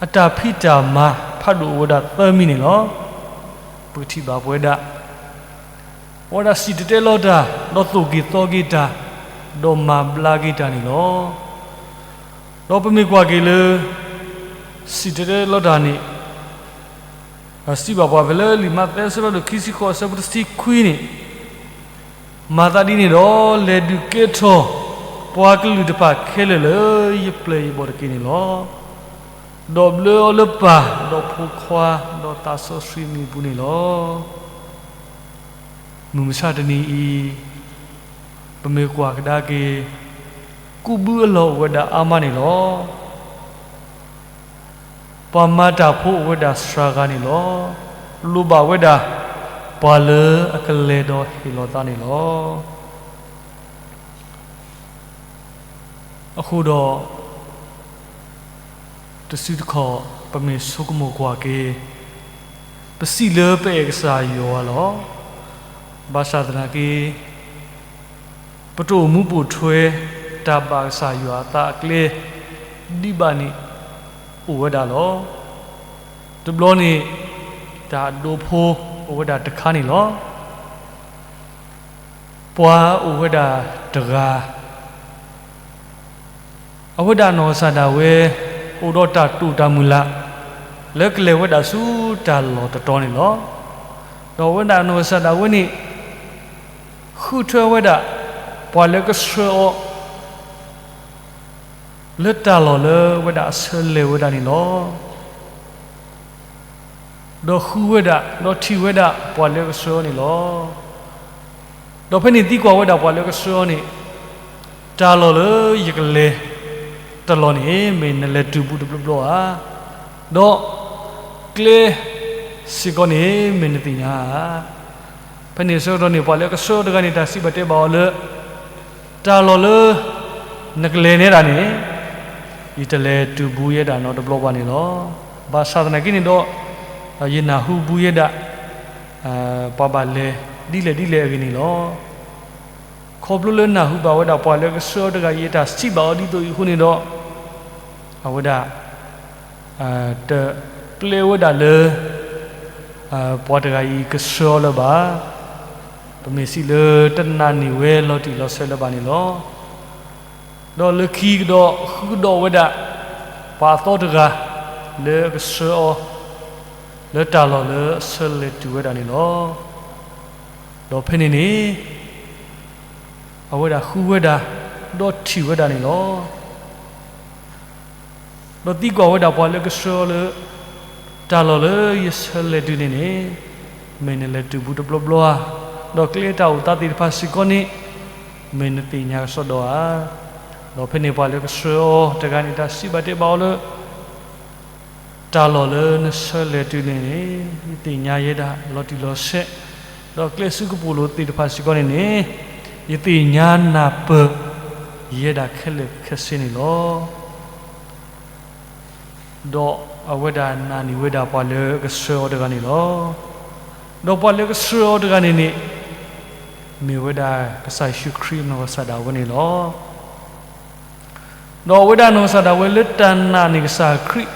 အတၢ်ဖံးတၢ်မၤဖးဒိၣ်အိၣ်ဝဲဒၣ်သၢမံၤန့ၣ်လီၤ. ပကထံၣ်ဘၣ်ပဝဲဒၣ် အဝဲဒၣ်စံၣ်တဲၤတဲလီၤတၢ် ဒီးသိၣ်က့ၤသီက့ၤတၢ် ဒီးမၤဘျါက့ၤတၢ်န့ၣ်လီၤ. ဒီးပမ့ၢ်ကွၢ်က့ၤလၢ စံၣ်တဲၤတဲလီၤတၢ်န့ၣ် စံးဘၣ်ပှၤဖဲလၢလံာ်မးသဲအဆၢဖးဒိၣ်ခံဆံဃိးအဆၢဖိတဆံခွံန့ၣ်, မၤသးဒ်န့ၣ်ဒီး လဲၤဒုးကဲထီၣ် ပှၤကလုာ်တဖၣ်ခဲလၢာ်လၢယပျဲၢ်ယဘီၣ်တက့ၢ်န့ၣ်လီၤ. ဒီးဘျၢအီၤလၢပၢ် ဒီးဖိခွါ ဒီးသးစီဆှံအမံၤအပူၤန့ၣ်လီၤ. မုၢ်မဆါတနံၤအံၤ ပမ့ၢ်ကွၢ်ကဒါက့ၤ ကူးဘုအလီၢ်အိၣ်ဝဲဒၣ်အါမးန့ၣ်လီၤ. ပှၤမၤတၢ်ဖိအိၣ်ဝဲဒၣ်စှၤဂၤန့ၣ်လီၤ. လိၣ်ဘၣ်ဝဲဒၣ် ပှၤလၢအကလဲၤဒီးဟ့ၣ်လီၤသးန့ၣ်လီၤ. အဃိဒီး တစုတခီၣ် ပမ့ၢ်ဆိကမိၣ်ကွၢ်က့ၤ ပစံးလၢပအဲၣ်ကစၢ်ယွၤလီၤ. ဘၣ်ဆၣ်သနာ်က့ ပတအိၣ်မူပိာ်ထွဲ တၢ်ဘၣ်ကစၢ်ယွၤအသးအကျဲ ဒံးဘၣ်န့ၣ် အိၣ်ဝဲဒၣ်လီၤ. တဘျီန့ၣ် တၢ်အဒိဖိအိၣ်ဝဲဒၣ်တခါန့ၣ်လီၤ. ပှၤအိၣ်ဝဲဒၣ်တဂၤ အဝဲဒၣ်နီၢ်ကစၢ်ဒၣ်ဝဲ အိၣ်ဒီးတၢ်တိာ်တၢ်မုၢ်လၢ် လၢကလဲၤဝဲဒၣ်ဆူတၢ်လီၢ်တတီၤန့ၣ်လီၤ. ဒီးအဝဲဒၣ်နီၢ်ကစၢ်ဒၣ်ဝဲန့ၣ် ဃုထၢဝဲဒၣ် ပှၤလၢကဆှၢအီၤ လၢတၢ်လီၢ်လၢအဝဲဒၣ်အဆၢလဲၤဝဲဒၣ်န့ၣ်လီၤ. ဒီးဃုဝဲဒၣ် ဒီးထံၣ်ဝဲဒၣ်ပှၤလၢကဆှၢအီၤန့ၣ်လီၤ. ဒီးဖဲန့ၣ်သံကွၢ်ဝဲဒၣ်ပှၤလၢကဆှၢအီၤန့ၣ်, တၢ်လီၢ်လၢယကလဲၤတလီၢ်န့ၣ် မ့ၢ်နလဲၤတုၤဘူးတဘျီဘျီဧါ. ဒီးကျဲစ့ၢ်ကီးန့ၣ် မ့ၢ်နသ့ၣ်ညါဧါ. ဖဲန့ၣ်အဆၢကတီၢ်န့ၣ် ပှၤလၢကဆှၢအီၤတဂၤန့ၣ် တၢ်စံးဘၣ်တဲဘၣ်အီၤလၢ တၢ်လီၢ်လၢနကလဲၤနဲဒၣ်န့ၣ် ယတလဲၤတုၤဘူးယဲဒၣ်နီတဘျီဘၣ်န့ၣ်လီၤ. ဘၣ်ဆၣ်သနာ်က့န့ၣ်ဒီး ယနၢ်ဟူဘူးယဲဒၣ် ပှၤဘၣ်လဲၤဒ်လဲၣ်ဒ်လဲၣ်အဂ့ၢ်န့ၣ်လီၤ. ခီဖျိလၢနၢ်ဟူဘၣ်ဝဲဒၣ်ပှၤလၢကဆှၢအီၤတဂၤအံၤ တၢ်စံးဘၣ်အီၤဒ်သိးအံၤအဃိန့ၣ်ဒီး အဝဲဒၣ် တပျဲဝဲဒၣ်လၢ ပှၤတဂၤအံၤကဆှၢအီၤလၢၤဘၣ်. ပမ့ၢ်စံးလၢတနာ်န့ၢ်ဝဲလီၤတံၢ်လီၤဆဲးလၢၤဘၣ်န့ၣ်လီၤ. ဒီးလၢခံကဒီး ဃုကဒီးဝဲဒၣ် ပှၤအသီတဂၤ လၢကဆှၢအီၤ လၢတၢ်လီၢ်လၢအဆၢလဲၤတုၤဝဲဒၣ်န့ၣ်လီၤ. ဒီးဖဲန့ၣ်န့ၣ် အဝဲဒၣ်ဃုဝဲဒၣ် ဒီးထံၣ်ဝဲဒၣ်န့ၣ်လီၤ. ဒီးသံကွၢ်ဝဲဒၣ်ပှၤလၢကဆှၢအီၤလၢ တၢ်လီၢ်လၢယဆၢလဲၤတုၤန့ၣ်န့ၣ် မ့ၢ်နလဲၤတုၤဘူးတဘျီဘျီဧါ. ဒီးကျဲတၢ်အိၣ်သးသ့ၣ်တဖၣ်စ့ၢ်ကီးန့ၣ် မ့ၢ်နသ့ၣ်ညါကစီဒီဧါ. ဒီးဖဲန့ၣ်ပှၤလၢကဆှၢအီၤတဂၤန့ၣ် တၢ်စံးဘၣ်တဲဘၣ်အီၤလၢ တၢ်လီၢ်လၢနဆၢလဲၤတုၤန့ၣ်န့ၣ် ယသ့ၣ်ညါယဲဒၣ်လီၤတံၢ်လီၤဆဲး, ဒီးကျဲဆူကပိာ်လိၤသ့ၣ်တဖၣ်စ့ၢ်ကီးန့ၣ်န့ၣ် ယသ့ၣ်ညါနၢ်ပၢၢ်ယဲဒၣ်ခဲလၢာ်ခဲဆ့န့ၣ်လီၤ. ဒီးအဝဲဒၣ်နာ်န့ၢ်ဝဲဒၣ်ပှၤလၢကဆှၢအီၤတဂၤန့ၣ်လီၤ. ဒီးပှၤလၢကဆှၢအီၤတဂၤန့ၣ်န့ၣ် မ့ၢ်ဝဲဒၣ်ကစၢ်ယ့ၣ်ၡူးခရံာ်အနီၢ်ကစၢ်ဒၣ်ဝဲန့ၣ်လီၤ. ဒီးအဝဲဒၣ်နီၢ်ကစၢ်ဒၣ်ဝဲလၢတၢ်နာ်န့ၢ်ကစၢ်ခရံာ်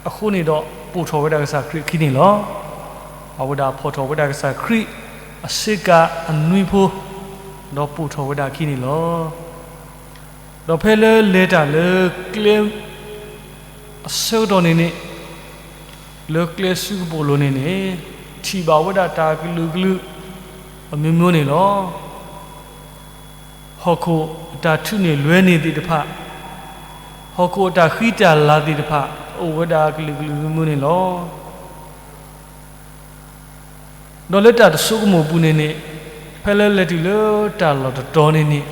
အဃိန့ၣ်ဒီး ပိာ်ထီၣ်ဝဲဒၣ်ကစၢ်ခရံာ်အခံန့ၣ်လီၤ. အဝဲဒၣ်ဖီၣ်ထီၣ်ဝဲဒၣ်ကစၢ်ခရံာ်အဆ့ကၤအနွံဖိ, ဒီးပိာ်ထီၣ်ဝဲဒၣ်အခံန့ၣ်လီၤ. ဒီးဖဲလၢလဲၤတၢ်လၢကျဲအဆၢကတီၢ်န့ၣ်န့ၣ်, လၢကျဲဆူကပိာ်လိၤန့ၣ်န့ၣ်, ထံၣ်ဘၣ်ဝဲဒၣ်တၢ်ကလုာ်ကလုာ်အမျိုးမျိုးန့ၣ်လီၤ. ဟီၣ်ခိၣ်အတၢ်ထုးန့ၢ်လွဲန့ၢ်သ့ၣ်တဖၣ်, ဟီၣ်ခိၣ်အတၢ်ဃံတၢ်လၤသ့ၣ်တဖၣ် အိၣ်ဝဲဒၣ်ကလုာ်ကလုာ်မျိုးမျိုးန့ၣ်လီၤ. ဒီးလၢတၢ်တဆိကမိၣ်အပူၤန့ၣ်န့ၣ်, ဖဲလၢလဲၤတုၤလၢတၢ်လီၢ်တတီၤန့ၣ်န့ၣ်,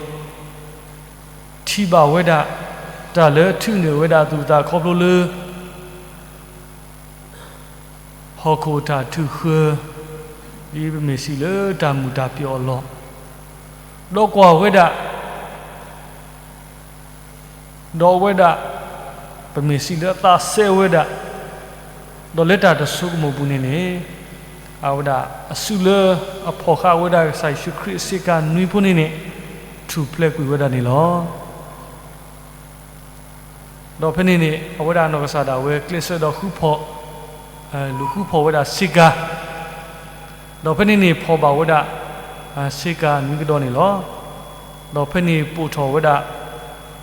ထံၣ်ဘၣ်ဝဲဒၣ် တၢ်လၢအထုးန့ၢ်ဝဲဒၣ်သူၣ်သးခီဖျိလၢ ဟီၣ်ခိၣ်အတၢ်ထုးဃၢ, ဒ်ပမ့ၢ်စံးလၢတၢ်မုာ်တၢ်ပျီၣ်အလီၢ်, ဒီးကွၢ်ဝဲဒၣ်, ဒီးအဝဲဒၣ်, ပမ့ၢ်စံးလၢအသးစဲဝဲဒၣ်, ဒီးလၢတၢ်တဆိကမိၣ်ပူၤန့ၣ်န့ၣ်, အဝဲဒၣ်အစုလၢအဖီၣ်ဃာ်ဝဲဒၣ်ကစၢ်ယ့ၣ်ၡူးခရံာ်အဆ့ကၤနွံဖိန့ၣ်န့ၣ်, ထူၣ်ဖျဲးကွံာ်ဝဲဒၣ်န့ၣ်လီၤ. ဒီးဖဲန့ၣ်န့ၣ် အဝဲဒၣ်အနီၢ်ကစၢ်ဒၣ်ဝဲကျဲးစၢးဒီးဃုဖီၣ်, လူၤဃုဖီၣ်ဝဲဒၣ်ဆ့ကၤ, ဒီးဖဲန့ၣ်န့ၣ် ဖီၣ်ဘၣ်ဝဲဒၣ် ဆ့ကၤနွံကဒီးန့ၣ်လီၤ. ဒီးဖဲန့ၣ်ပိာ်ထီၣ်ဝဲဒၣ်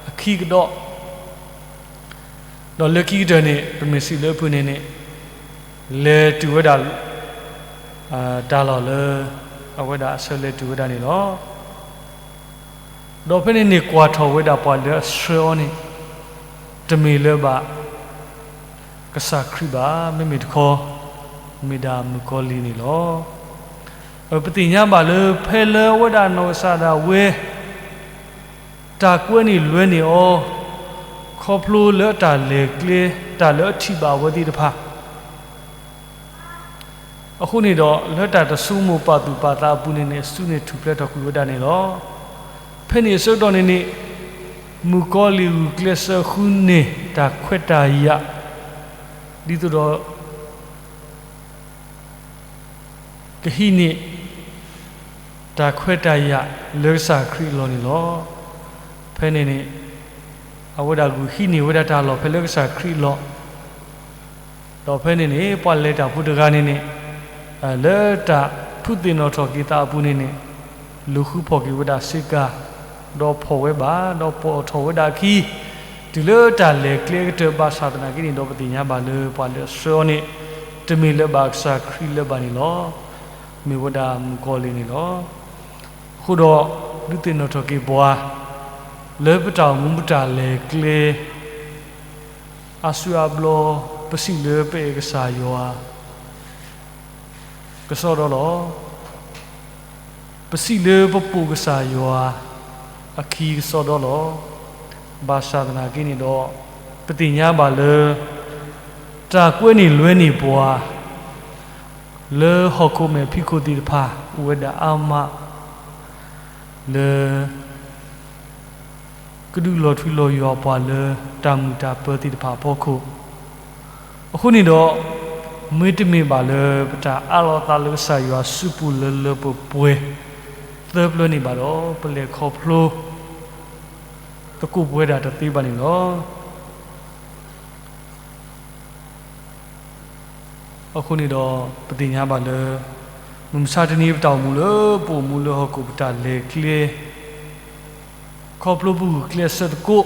အခံကဒီး, ဒီးလၢခံကတၢၢ်န့ၣ် ပမ့ၢ်စံးလၢအဖုၣ်န့ၣ်န့ၣ်, လဲၤတုၤဝဲဒၣ် တၢ်လီၢ်လၢ အဝဲဒၣ်အဆၢလဲၤတုၤဝဲဒၣ်န့ၣ်လီၤ. ဒီးဖဲန့ၣ်န့ၣ်ကွၢ်ထီၣ်ဝဲဒၣ်ပှၤလၢအဆှၢအီၤန့ၣ်, တမ့ၢ်လၢၤဘၣ် ကစၢ်ခရံာ်ဘၣ်, မ့မ့ၢ်တခီ မ့ၢ်ဒၣ်မုၣ်ကီၤလံၢ်န့ၣ်လီၤ. ပသ့ၣ်ညါဘၣ်လၢဖဲလၢအဝဲဒၣ်နီၢ်ကစၢ်ဒၣ်ဝဲ တၢ်ကွဲန့ၢ်လွဲန့ၢ်အီၤ, ခီဖျိလၢအတၢ်လဲၤကျဲ တၢ်လၢအထံၣ်ဘၣ်အဝဲသ့ၣ်တဖၣ် အဃိန့ၣ်ဒီး လၢတၢ်တဆိကမိၣ်ပာ်သူၣ်ပာ်သးအပူၤန့ၣ်န့ၣ် အစုန့ၣ်ထူၣ်ဖျဲးထီၣ်ကွံာ်ဝဲဒၣ်န့ၣ်လီၤ. ဖဲန့ၣ်အဆၢကတီၢ်န့ၣ်န့ၣ်, မုၣ်ကီၤလံၢ်ဂုာ်ကျဲးစၢးဃုန့ၢ်တၢ်ခွဲးတၢ်ယာ်, ဒ်သိးဒီး ကဟံးန့ၢ် တၢ်ခွဲးတၢ်ယာ်လၢကစၢ်ခရံာ်အလီၢ်န့ၣ်လီၤ. ဖဲန့ၣ်န့ၣ် အဝဲဒၣ်ဂုာ်ဟံးန့ၢ်ဝဲဒၣ်တၢ်လီၢ်ဖဲလၢကစၢ်ခရံာ်အလီၢ်, ဒီးဖဲန့ၣ်န့ၣ် ပှၤလဲၤတၢ်ဖိတဂၤန့ၣ်န့ၣ်, လၢတၢ်ဖုးသ့ၣ်နီၣ်ထီၣ်က့ၤသးအပူၤန့ၣ်န့ၣ်, လူၤဃုဖီၣ်က့ၤဝဲဒၣ်ဆ့ကၤ, ဒီးဖီၣ်ဝဲဘၣ်, ဒီးပိာ်ထီၣ်ဝဲဒၣ်အခံ, တုၤလၢတၢ်လဲၤကျဲကတၢၢ်ဘၣ်ဆၣ်သနာ်က့န့ၣ်ဒီး ပသ့ၣ်ညါဘၣ်လၢပှၤလၢအဆှၢအီၤန့ၣ်, တမ့ၢ်လၢၤဘၣ်ကစၢ်ခရံာ်လၢၤဘၣ်န့ၣ်လီၤ. မ့ၢ်ဝဲဒၣ်မုၣ်ကီၤလံၢ်န့ၣ်လီၤ. အဃိဒီး ဒုးသ့ၣ်နီၣ်ထီၣ်က့ၤပှၤ လၢပတၢ်အိၣ်မူပတၢ်လဲၤကျဲ အါစုအါဘျီ ပစံးလၢပအဲၣ်ကစၢ်ယွၤ ကစီဒီလီၤ. ပစံးလၢပပိာ်ကစၢ်ယွၤအခံကစီဒီလီၤ. ဘၣ်ဆၣ်သနာ်က့န့ၣ်ဒီး ပသ့ၣ်ညါဘၣ်လၢ တၢ်ကွဲန့ၢ်လွဲန့ၢ်ပှၤ လၢဟီၣ်ခိၣ်မဲာ်ဖံးခိၣ်သ့ၣ်တဖၣ် အိၣ်ဝဲဒၣ်အါမး လၢ ကဒုးလီၤထွံလီၤယွၤပှၤလၢတၢ်မုာ်တၢ်ပၢၤသ့ၣ်တဖၣ်အဖီခိၣ်, အဃိန့ၣ်ဒီး မ့တမ့ၢ်ဘၣ်လၢပတၢ်အးလီၤအသးလၢကစၢ်ယွၤစုပူၤလၢလၢပှဲၤပှဲၤ သၢပျၢၤန့ၣ်ဘၣ်ဒီး ပလဲၤခီဖျိ သကိးပဝဲဒၣ်တသ့ဘၣ်န့ၣ်လီၤ. အဃိန့ၣ်ဒီး ပသ့ၣ်ညါဘၣ်လၢ မုၢ်မဆါတနံၤ ပတၢ်အိၣ်မူလၢပအိၣ်မူလၢဟီၣ်ခိၣ်ပတၢ်လဲၤကျဲ ခီဖျိပဂုာ်ကျဲးစၢးသကိး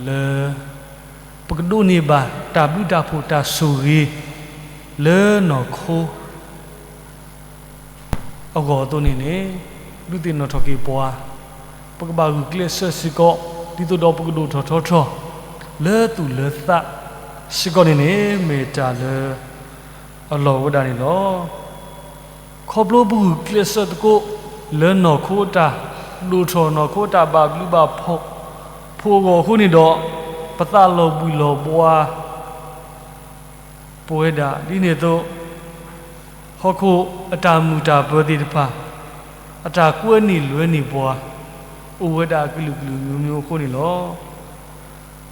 လၢ ပကဒိးန့ၢ်ဘၣ်တၢ်ဘျုးတၢ်ဖှိၣ်တၢ်ဆိၣ်ဂ့ၤ လၢနီၢ်ခိ အဂီၢ်အသိးန့ၣ်န့ၣ် ဒုးသ့ၣ်နီၣ်ထီၣ်က့ၤပှၤ ပကဘၣ်ဂုာ်ကျဲးစၢးစ့ၢ်ကီး ဒ်သိးဒီးပကဒိၣ်ထီၣ်ထီထီၣ် လၢသူၣ်လၢသးစ့ၢ်ကီးန့ၣ်န့ၣ် မ့ၢ်တၢ်လၢအလီၢ်ဝဲဒၣ်န့ၣ်လီၤ. ခီဖျိပဂုာ်ကျဲးစၢးသကိး လၢနီၢ်ခိအတၢ်ဒိၣ်ထီၣ် နီၢ်ခိအတၢ်ဘၣ်ဘျုးဘၣ်ဖှိၣ်အဂီၢ်အဃိန့ၣ်ဒီး ပသးလီၤဘှံးလီၤဘှါ ပဝဲဒၣ်ဒ်န့ၣ်အသိး ဟီၣ်ခိၣ်အတၢ်မုာ်တၢ်ပၢၤသ့ၣ်တဖၣ် အတၢ်ကွဲန့ၢ်လွဲန့ၢ်ပှၤ အိၣ်ဝဲဒၣ်အကလုာ်ကလုာ်မျိုးမျိုးအဃိန့ၣ်လီၤ.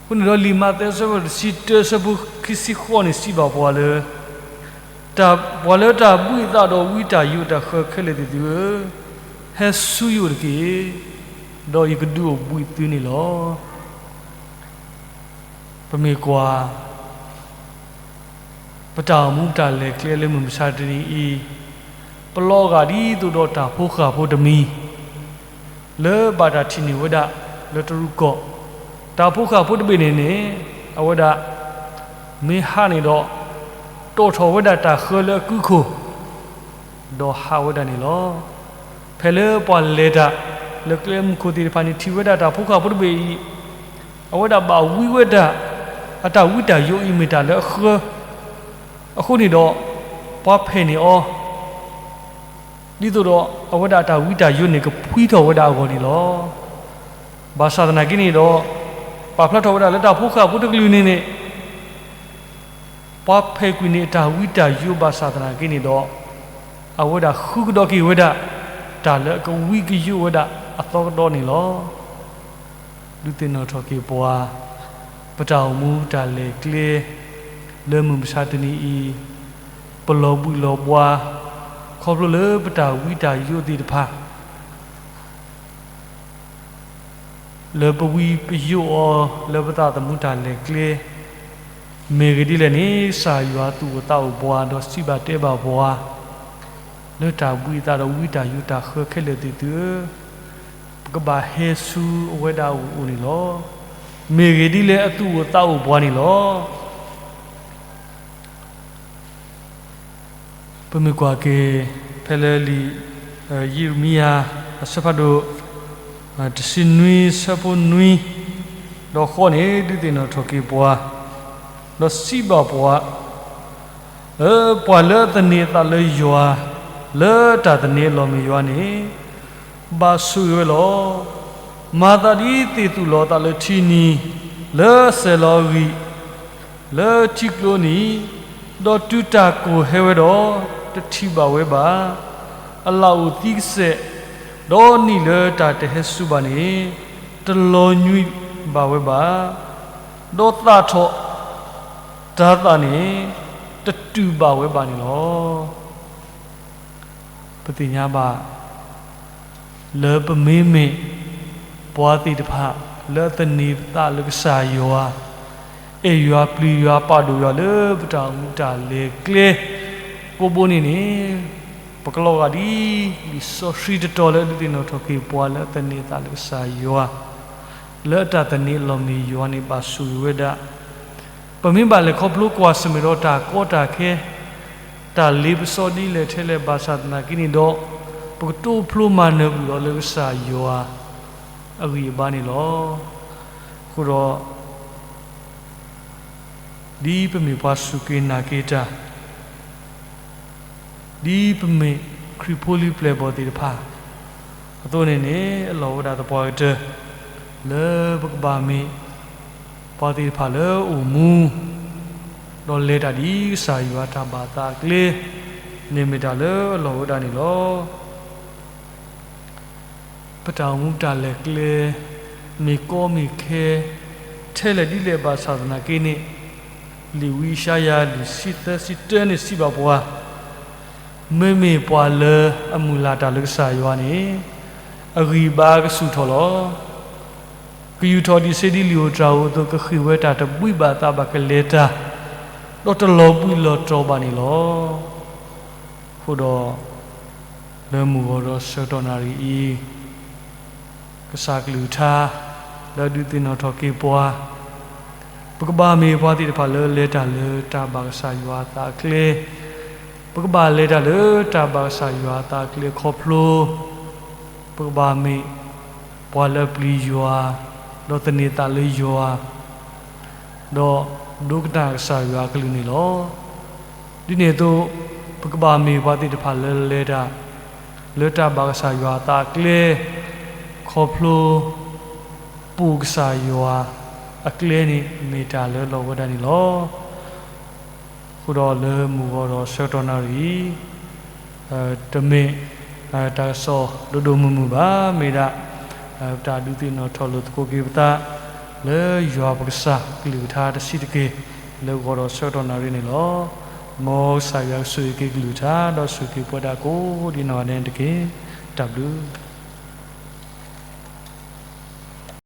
အဃိန့ၣ်ဒီးလံာ်မးသဲအဆၢဒိၣ်တဆံတၢအဆၢဖိခံဆံဃိးန့ၣ်စံးဘၣ်ပှၤလၢ ပှၤလၢတၢ်ဘှံးအသးဒီးဝံတၢ်ယိးတၢ်ဃၢခဲလၢာ်သ့ၣ်သုဧၢ, ဟဲဆူယအိၣ်တက့ၢ်, ဒီးယကဒုးအိၣ်ဘှံးသုန့ၣ်လီၤ. ပမ့ၢ်ကွၢ် ပတၢ်အိၣ်မူပတၢ်လဲၤကျဲလၢမုၢ်မဆါတနံၤအံၤ, ပလီၤဂာ်ဒ်သိးဒီးတၢ်ဖိဃၢ်ဖိတမံၤ လၢဘၣ်တၢ်ထံၣ်န့ၢ်ဝဲဒၣ်လၢတရူးကီၢ်, တၢ်ဖိဃၢ်ဖိတဘ့ၣ်န့ၣ်န့ၣ် အဝဲဒၣ် မ့ၢ်ဟးန့ၣ်ဒီး တီၣ်ထီၣ်ဝဲဒၣ်တၢ်ဃၢလၢအကုၢ်ခိၣ် ဒီးဟးဝဲဒၣ်န့ၣ်လီၤ. ဖဲလၢပှၤလဲၤတၢ်လၢကျဲမုၢ်ခိၣ်သ့ၣ်တဖၣ်န့ၣ် ထံၣ်ဝဲဒၣ်တၢ်ဖိဃၢ်ဖိတဘ့ၣ်အံၤ, အဝဲဒၣ်ဘၣ်ဝံဝဲဒၣ် အတၢ်ဝံတၢ်ယိးအံၤမ့ၢ်တၢ်လၢအဃၢ, အဃိန့ၣ်ဒီး ပှၤဖဲးန့ၢ်အီၤ ဒ်သိးဒီးအဝဲဒၣ်အတၢ်ဝံတၢ်ယိးန့ၣ် ကဖှံထီၣ်ဝဲဒၣ်အဂီၢ်န့ၣ်လီၤ. ဘၣ်ဆၣ်သနာ်က့န့ၣ်ဒီး ပာ်ဖျါထီၣ်ဝဲဒၣ်လၢတၢ်ဖိဃၢ်ဖိတကလုာ်န့ၣ်န့ၣ် ပှၤဖဲးကွံာ်န့ၢ်အတၢ်ဝံတၢ်ယိးဘၣ်ဆၣ်သနာ်က့န့ၣ်ဒီး အဝဲဒၣ်ဃုကဒီးက့ၤဝဲဒၣ် တၢ်လၢအကဝံကယိၣ်ဝဲဒၣ်အသီကဒီးန့ၣ်လီၤ. ဒုးသ့ၣ်နီၣ်ထီၣ်က့ၤပှၤ ပတၢ်အိၣ်မူတၢ်လဲၤကျဲ လၢမုၢ်မဆါတနံၤအံၤ ပလီၤဘှံးလီၤဘှါ ခီဖျိလၢပတၢ်ဝံတၢ်ယိၣ်သ့ၣ်တဖၣ် လၢပဝံပယိၣ်အီၤလၢပသးသမူတၢ်လဲၤကျဲ မ့ၢ်ဂ့ၤဒ်လဲၣ်န့ၣ် ကစၢ်ယွၤသူၣ်အိၣ်သးအိၣ်ပှၤ ဒီးစံးဘၣ်တဲဘၣ်ပှၤ လၢတၢ်ဘှံးအသးဒီးဝံတၢ်ယိၣ်တၢ်ဃၢခဲလၢာ်သ့ၣ်သုဧၢ, ပကဘၣ်ဟဲဆူအဝဲဒၣ်အအိၣ်န့ၣ်လီၤ. မ့ၢ်ဂ့ၤဒ်လဲၣ်အသူၣ်အိၣ်သးအိၣ်ပှၤန့ၣ်လီၤ. ပမ့ၢ်ကွၢ်က့ၤ ဖဲလၢလံာ် ယံးရမံယၤ အဆၢဖးဒိၣ် တဆံနွံ ဆၢဖိနွံ ဒီးဃိးန့ၣ် ဒုးသ့ၣ်နီၣ်ထီၣ်က့ၤပှၤ ဒီးစံးဘၣ်ပှၤ ပှၤလၢအသန့ၤအသးလၢယွၤ လၢတၢ်သန့ၤအလီၢ်မ့ၢ်ယွၤန့ၣ် ဘၣ်ဆိၣ်ဂ့ၤဝဲလီၤ. မၤသးဒ်သ့ၣ်သူၣ်လီၤအသးလၢထံနံၤ လၢအစဲၤလီၤအဂံၢ် လၢထံကျိနံၤ, ဒီးတုၤတၢ်ကိၢ်ဟဲဝဲဒီး တထံၣ်ဘၣ်ဝဲဘၣ်. အလၣ်အိၣ်သံကစဲး, ဒီးနံၣ်လၢတၢ်တဟဲဆူဘၣ်န့ၣ် တလီၤညွံးဘၣ်ဝဲဘၣ်, ဒီးသၣ်ထီၣ်တၤသၣ်န့ၣ် တတုာ်ဘၣ်ဝဲဘၣ်န့ၣ်လီၤ. ပသ့ၣ်ညါဘၣ် လၢပမ့မ့ၢ် ပှၤသ့ၣ်တဖၣ် လၢအသန့ၤပသးလၢကစၢ်ယွၤ, အဲၣ်ယွၤပျံၤယွၤပာ်ဒိၣ်ယွၤလၢ ပတၢ်အိၣ်မူတၢ်လဲၤကျဲ ကိးဘိန့ၣ်န့ၣ် ပကလီၤဂာ်ဒ် လံာ်စီဆှံတတီၤလၢဒုးသ့ၣ်နီၣ်ထီၣ်က့ၤပှၤလၢအသန့ၤအသးလၢကစၢ်ယွၤ, လၢအတၢ်သန့ၤအလီၢ်မ့ၢ်ယွၤန့ၣ် ဘၣ်ဆိၣ်ဂ့ၤဝဲဒၣ် ပမ့ၢ်ဘၣ်လဲၤခီဖျိကွၢ်ဆၢၣ်မဲာ်ဒီးတၢ်ကီတၢ်ခဲ, တၢ်လ့ပစီဒ်လဲၣ်ထဲလဲၣ်ဘၣ်ဆၣ်သနာ်က့န့ၣ်ဒီး, ပကတိဖျိမၤနၢၤကွံာ်အီၤလၢကစၢ်ယွၤအဂံၢ်အဘါန့ၣ်လီၤ. အဃိဒီး ဒ်ပမ့ၢ်ပှၤစူၢ်က့ၤနာ်က့ၤတၢ် ဒ်ပမ့ၢ်ခရံာ်ဖိလံၤပျဲၢ်ဘီၣ်သ့ၣ်တဖၣ်အသိးန့ၣ်န့ၣ် အလီၢ်ဝဲဒၣ်သပှၢ်ကတၢၢ် လၢပကဘၣ်မ့ၢ်ပှၤသ့ၣ်တဖၣ်လၢအအိၣ်မူ ဒီးလဲၤတၢ်ဒ်ကစၢ်ယွၤတၢ်ဘၣ်သးအကျဲ န့ၣ်မ့ၢ်တၢ်လၢအလီၢ်ဝဲဒၣ်န့ၣ်လီၤ. ပတၢ်အိၣ်မူတၢ်လဲၤကျဲ မ့ၢ်ကီမ့ၢ်ခဲ ထဲလဲၣ်ဒ်လဲၣ်ဘၣ်ဆၣ်သနာ်က့န့ၣ်, လံာ်ဝံယၡါယၤလွံၢ်ဆံသၢဆံတၢန့ၣ်စံးဘၣ်ပှၤ, မ့မ့ၢ်ပှၤလၢအမုၢ်လၢ်တၢ်လၢကစၢ်ယွၤန့ၣ်, အဂံၢ်အဘါကဆူၣ်ထီၣ်လီၤ. ကယူၢ်ထီၣ်ဒံးစ့ဒ်လံာ်ဧိၤတြၤဧိၤအသိး ကဃ့ၢ်ဝဲတၢ်တဘှံးဘၣ်သးဘၣ်ကလဲၤတၢ်, ဒီးတလီၤဘှံးလီၤတီၤဘၣ်န့ၣ်လီၤ. အဃိဒီး လၢမုၢ်ဂီၤဒီးဆၢကတီၢ်နၣ်ရံၣ်အံၤ, ကစၢ်ကလုၢ်ကထါ လၢဒုးသ့ၣ်နီၣ်ထီၣ်က့ၤပှၤ, ပကဘၣ်မ့ၢ်ပှၤသ့ၣ်တဖၣ်လၢလဲၤတၢ်လၢတၢ်ဘၣ်ကစၢ်ယွၤအသးအကျဲ, ပကဘၣ်လဲၤတၢ်လၢတၢ်ဘၣ်ကစၢ်ယွၤအသးအကျဲခီဖျိ, ပကဘၣ်မ့ၢ်ပှၤလၢအပျံၤယွၤ, ဒီးသန့ၤသးလၢယွၤ ဒီးဒိကနၣ်ကစၢ်ယွၤအကလုၢ်န့ၣ်လီၤ. ဒ်န့ၣ်အသိး, ပကဘၣ်မ့ၢ်ပှၤသ့ၣ်တဖၣ်လၢလဲၤတၢ် လၢတၢ်ဘၣ်ကစၢ်ယွၤအသးအကျဲ, ခီဖျိ ပိာ်ကစၢ်ယွၤအကျဲန့ၣ် မ့ၢ်တၢ်လၢအလီၢ်ဝဲဒၣ်န့ၣ်လီၤ. အဃိဒီးလၢမုၢ်ဂီၤဒီးဆၢကတီၢ်နၣ်ရံၣ်အံၤ, တမ့ၢ်တၢ်ကစီၣ်ဒိၣ်ဒိၣ်မုၢ်မုၢ်ဘၣ်, မ့ၢ်ဒၣ် ပတၢ်ဒုးသ့ၣ်နီၣ်ထီၣ်လိာ်သကိးက့ၤပသး လၢယွၤပကစၢ်ကလုၢ်ကထါတဆံးတက့ၢ်, လၢဂီၤဒီးဆၢကတီၢ်နၣ်ရံၣ်န့ၣ်လီၤ. မ်ကစၢ်ယွၤကဆိၣ်ဂ့ၤက့ၤကလုၢ်ကထါ ဒီးဆိၣ်ဂ့ၤက့ၤပဝဲဒၣ်ကိးဒ်နီၢ်ဂၤဒဲးန့ၣ်တက့ၢ်. တၢ်ဘျုး